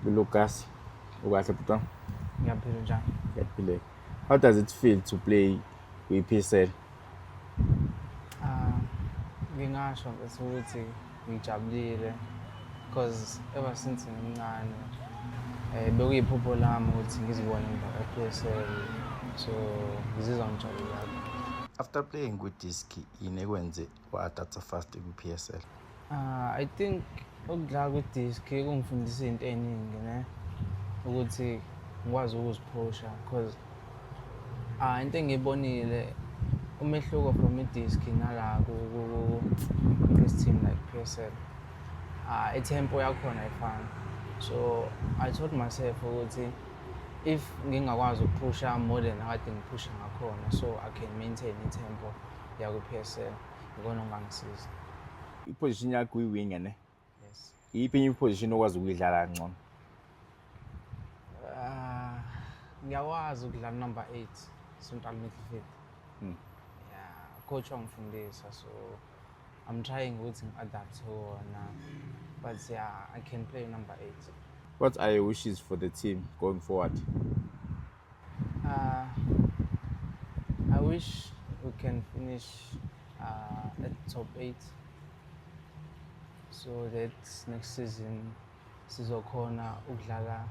Lucas, ukahle bhuti wami? Ngiyaphila, njani? Ngiyaphileka. How does it feel to play kwi-PSL? Ah, ngingasho mfethu ukuthi ngijabulile because ever since ngimncane bekuyiphupho lami ukuthi ngizibone ngidlala e-PSL, so ngizizwa ngijabule kakhulu. After playing kwi-Diski, yini ekwenze wa-adapta fast kwi-PSL? Ah, I think ukudlala kwi-Diski kungifundisa izinto ey'ningi ne, ukuthi ngikwazi ukuziphusha because into engiyibonile, umehluko from i-Diski nala ku-biggest team like PSL, i-tempo yakhona ayifani. So I told myself ukuthi if ngingakwazi ukuphusha more than akade ngiphusha ngakhona, so I can maintain i-tempo yakwi-PSL, ikona okungangisiza. I-position yakho uyi-winger, ne? Yes. Iyiphi enye i-position okwazi ukuyidlala kangcono? Ah, ngiyakwazi ukudlala number 8, central midfield. Yeah, coach wangifundisa, so I'm trying ukuthi ngi-adapt kuwona, but yeah, I can play number 8. What are your wishes for the team going forward? I wish we can finish at top 8 so that next season sizokhona ukudlala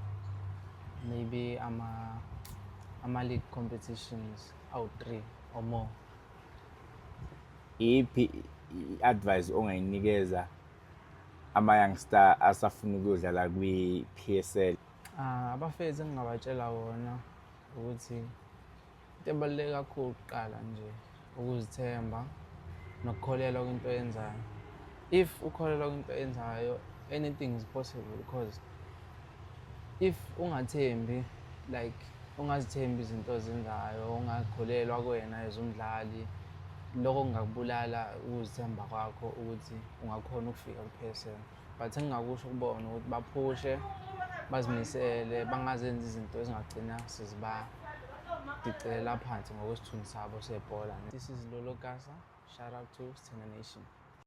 maybe ama league competitions awu 3 or more. Iyiphi i-advice ongayinikeza ama-youngster asafuna ukuyodlala kwi-PSL? Ah, abafethu, engingabatshela wona ukuthi into ebaluleke kakhulu kuqala nje ukuzithemba nokukholelwa kwinto oyenzayo. If ukholelwa kwinto oyenzayo, anything is possible, because if ungathembi, like ungazithembi izinto ozenzayo, ungakholelwa kuwena as umdlali, lokho kungakubulala ukuzithemba kwakho ukuthi ungakhona ukufika ku-PSL. But engingakusho kubona ukuthi baphushe, bazimisele, bangazenzi izinto ezingagcina sezibadicelela phansi ngokwesithunzi sabo sebhola. This is Lolo Gasa, shout out to Sithena Nation.